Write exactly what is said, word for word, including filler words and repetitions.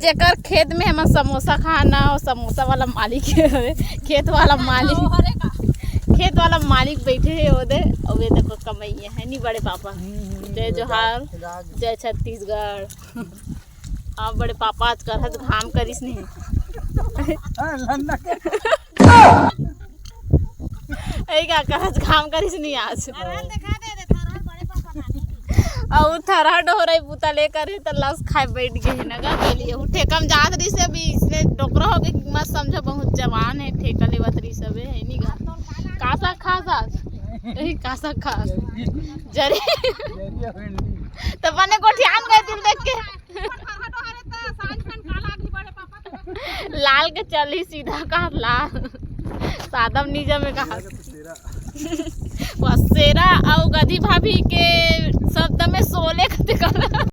जेकर खेत में हमन समोसा खाना, वो समोसा वाला मालिक हवे, खेत वाला मालिक, खेत वाला मालिक बैठे हे ओदे। अउ ये देखो कमइया हे नी बड़े पापा। जय जोहार, जय छत्तीसगढ़। अब बड़े पापा आज करहच घाम करिस नहीं। ए का करहच घाम करिस नहीं आज। अउ थरहा डोहरई बुता लेकर हे त लस खाए बैठ गे हे नगा के लिए। उ ठेका में जात रहिस हे, अभी इसने डोकरा हो गे, मत समझो बहुत जवान हे, ठेका लेवत रहिस हे, हे नी गा। का साग खास आज? ए का साग खास? जरी। त बने गोठियान गए दिल देख के। लाल के चली सीधा का लाल। सादम नीजा में कहा। बसेरा अउ गधी भाभी के शब्द में शोले कथे कला।